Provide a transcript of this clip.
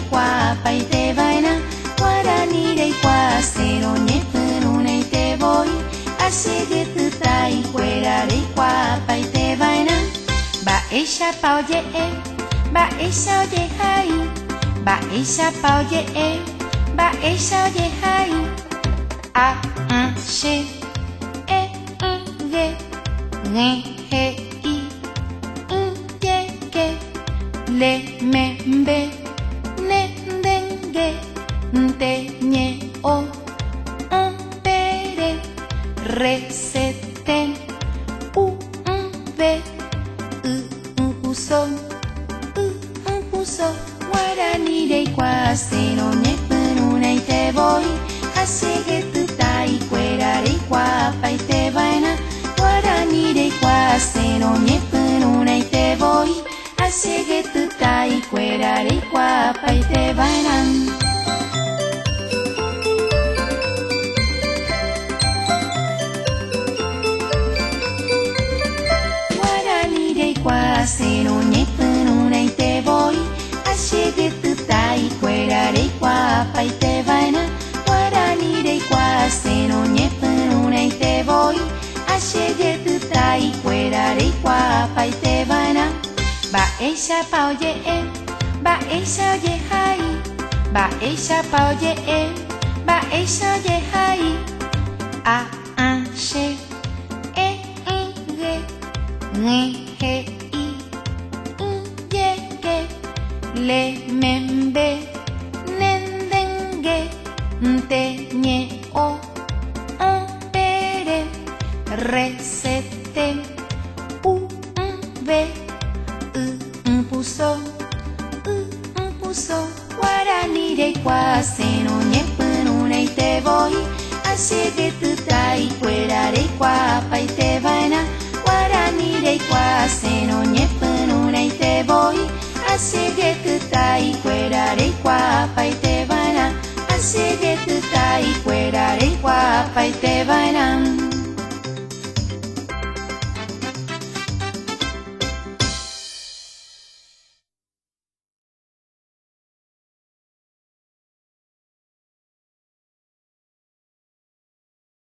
reikuaapaiteva'erã Guarani reikuaasérõ ñepyrũrãite voi ha che jetytaikuéra reikuaapaiteva'erã. Mba'éichapa oje'e, mba'éicha ojehai, mba'éichapa oje'e, mba'éicha ojehai. A, ã, che, e, ỹ, ge, g̃e, he, i, ỹ, ye, ke, le, me, mbe, ne, nde, nge, nte, ñe, o, õ, pe, re, re, se, te, u, ũ, ve, y, ũ, puso, y, ũ, puso. Guarani reikuaasérõ ñepyrũrãite voi ha che jetytaikuéra reikuaapaiteva'erã. Guarani reikuaasérõ ñepyrũrãite voi ha che jetytaikuéra reikuaapaiteva'erã. Guarani reikuaasérõ ñepyrũrãite voi ha che jetytaikuéra reikuaapaiteva'erã. Guarani reikuaasérõ ñepyrũrãite voi ha che jetytaikuéra reikuaapaiteva'erã. Mba'éichapa oje'e, mba'éicha ojehai, mba'éichapa oje'e, mba'éicha ojehai. A, ã, che, e, ĩ, ge, g̃e, he, i, ỹ, ye, ke, le, me, mbe, ne, nde, nge, nte, ñe, o, õ, pe, re, re, se, te, u, ũ, ve, y, ũ, puso, y, ũ, puso. Guarani reikuaasérõ ñepyrũrãite voi ha che jetytaikuéra reikuaapaiteva'erã. Guarani reikuaasérõ ñepyrũrãite voi ha che jetytaikuéra reikuaapaiteva'erã. Ha che jetytaikuéra reikuaapaiteva'erã.